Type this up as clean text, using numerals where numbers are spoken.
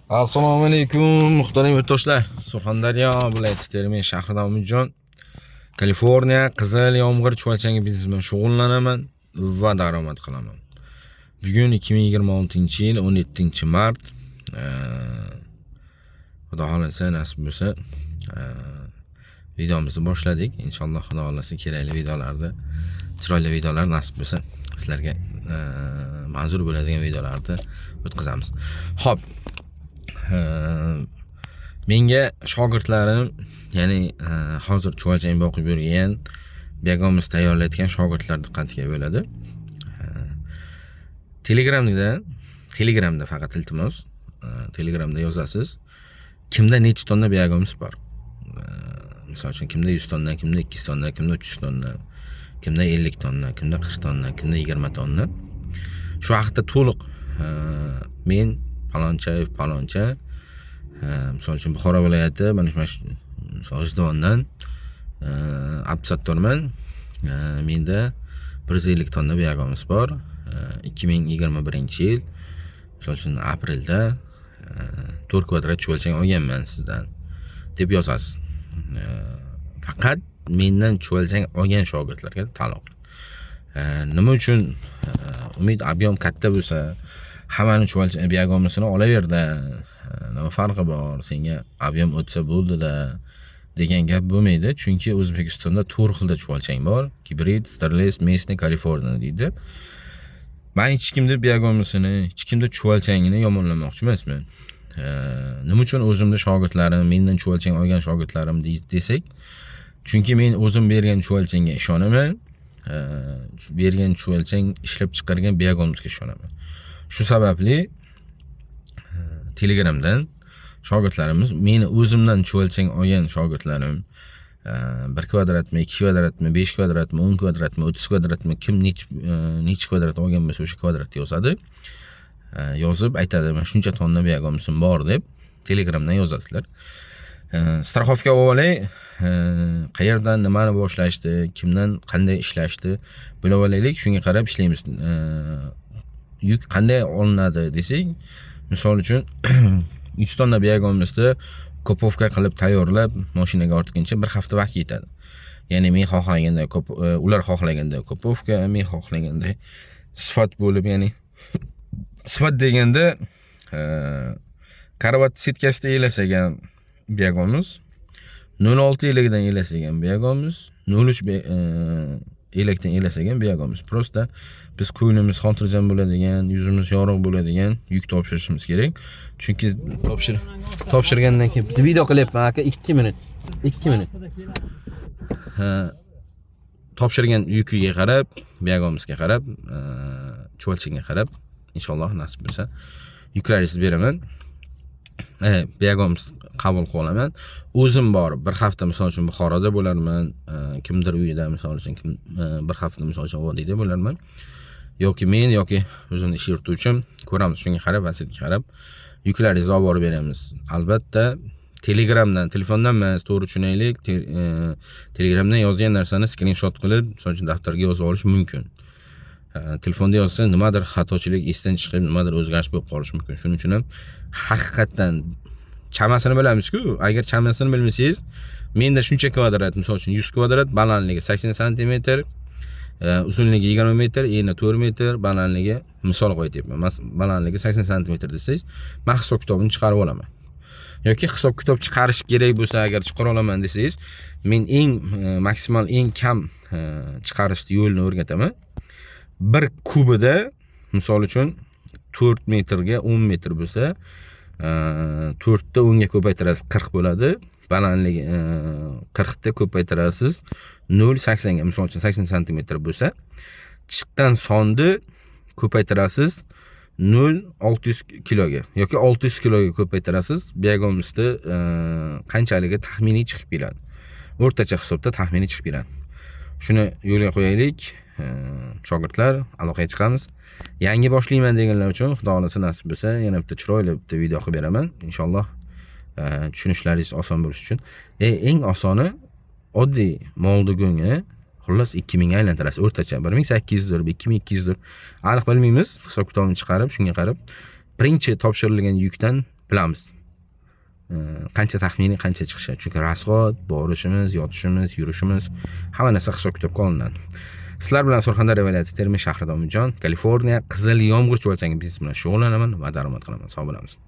Assalomu alaykum, muhtaram yurtdoshlar. Surxondaryo viloyati, Termiz shahridan Umidjon. Kaliforniya qizil yomg'ir chuvalchangi biznes bilan shug'ullanaman va daromad qilaman. Bugun 2026-yil 17-mart. Xudo xohlasa, nasib bo'lsa, videomizni boshladik. Inshaalloh, Xudo xohlasa, kerakli videolarni, chiroyli videolar nasib bo'lsa, sizlarga manzur bo'ladigan videolarni o'tkazamiz. Xo'p, menga shogirdlarim, ya'ni hozir chuvalchang boqib yurgan, biogumus tayyorlayotgan shogirdlar diqqatiga bo'ladi. Telegramda faqat, iltimos, Telegramda yozasiz. Kimda necha tonna biogumus bor? Misol uchun, kimda 100 tonna, kimda 200 tonna, kimda 300 tonna, kimda 50 tonna, kimda 40 tonna, kimda 20 tonna. Shu haqda to'liq men palonchayev paloncha, misol uchun, Buxoro viloyati, mana shu misol G'ijduvondan Abdusattorman. Menda 150 tonna biogumus bor. 2021-yil, misol uchun, aprelda 4 kvadrat chuvalchang olganman sizdan deb yozasiz. Faqat mendan chuvalchang olgan shogirdlarga taalluqli. Nima uchun Umid, объем katta bo'lsa, hammani chuvalchang biogumusini olaverda, nima farqi bor, senga объем o'tsa bo'ldida degan gap bo'lmaydi. Chunki O'zbekistonda to'rt xilda chuvalchang bor: gibrid, starless, местный, Kaliforniya deydi. Man hech kimni biogumusini, hech kimni chuvalchangini yomonlamoqchi emasman. Nima uchun o'zimni shogirdlarim, mendan chuvalchang olgan shogirdlarim desak, chunki men o'zim bergan chuvalchangga ishonaman, bergan chuvalchang ishlab chiqargan biogumusga ishonaman. Shu sababli Telegramdan shogirdlarimiz, meni o'zimdan chuvalchang olgan shogirdlarim, 1 kvadratmi, 2 kvadratmi, 5 kvadratmi, 10 kvadratmi, 30 kvadratmi, kim nechi kvadrat olgan bo'lsa, o'sha kvadratda yozadi. Yozib aytadi, "Mana shuncha tonna biogumusum bor" deb Telegramdan yozasizlar. Страховка olib olay, qayerdan nimani boshlashdi, kimdan qanday ishlashdi bilib olaylik, shunga qarab ishlaymiz. Yuk qanday olinadi desak, misol uchun, 100 tonna biogumusni куповка qilib tayyorlab, mashinaga ortguncha bir hafta vaqt yetadi. Ya'ni men xohlaganda ko'p, ular xohlaganda куповка, men xohlaganda sifat bo'lib, ya'ni sifat deganda karavot setkasida elasak ham biogumus, 0,6 elagidan elasak ham biogumus, 0,3 elakdan elasak ham biogumus. Просто biz ko'nglimiz xotirjam bo'ladigan, yuzimiz yorug' bo'ladigan yuk topshirishimiz kerak. Chunki topshirgandan keyin bitta video qilyapman, aka, 2 minut. 2 minut. Ha, topshirgan yukiga qarab, biogumusga qarab, chuvalchangga qarab, inshaalloh, nasib bo'lsa, yuklaringizni beraman. Biogumus qabul qilib olaman. O'zim borib bir hafta, misol uchun, Buxoroda bo'larman, kimdir uyida, misol uchun, kim bir hafta, misol uchun, Vodiyda bo'larman. Yoki men yoki o'zimni ish yurituvchim, ko'ramiz, shunga qarab, vaziyatga qarab yuklaringizni olib borib beramiz. Albatta, Telegramdan, telefondan emas, to'g'ri tushunaylik. Telegramdan yozgan narsani skrinshot qilib, misol uchun, daftarga yozib olish mumkin. Telefonda yozsa, nimadir xatochilik, esdan chiqib, nimadir o'zgarish bo'lib qolishi mumkin. Shuning uchun ham haqiqatdan chamasini bilamiz-ku. Agar chamasini bilmasangiz, menda shuncha kvadrat, misol uchun, 100 kvadrat, balandligi 80 santimetr, uzunligi 20 metr, eni 4 metr, balandligi, misol qo'yib aytyapman, balandligi 80 santimetr desangiz, man hisob kitobini chiqarib olaman. Yoki hisob kitob chiqarish kerak bo'lsa, agar chiqara olaman desangiz, men eng maksimal, eng kam chiqarishni yo'lini o'rgataman. Bir kubida, misol uchun, 4 metrga 10 metr bo'lsa, 4 ta 10 ga ko'paytirasiz, 40 bo'ladi. Balandligi 40 ta ko'paytirasiz 0,80 ga, misol uchun, 80 santimetr bo'lsa, chiqqan sonni ko'paytirasiz 0,600 kiloga yoki 600 kiloga ko'paytirasiz, biogumusni qanchaligi taxminiy chiqib keladi. O'rtacha hisobda taxminiy chiqib keladi. Shuni yo'lga qo'yaylik. Shogirdlar, aloqaga chiqamiz. Yangi boshlayman deganlar uchun, Xudo xohlasa, nasib bo'lsa, yana bitta chiroyli bitta video qilib beraman. Inshaalloh, tushunishlaringiz oson bo'lishi uchun. Eng osoni oddiy molni go'ngini xullas 2000 ga aylantirasiz o'rtacha. 1800 dir, 2200 dir. Aniq bilmaymiz. Hisob kitobini chiqarib, shunga qarab birinchi topshirilgan yukdan Bilamiz, qancha taxminiy qancha chiqishi, chunki расход, borishimiz, yotishimiz, yurishimiz, hamma narsa hisob kitobga olinadi. Sizlar bilan Surxondaryo viloyati, Termiz shahrida Umidjon, Kaliforniya, Qizil Yomg'irchi bo'lsangiz, biznes bilan shug'ullanaman va daromad qilaman. Sog' bo'lamiz.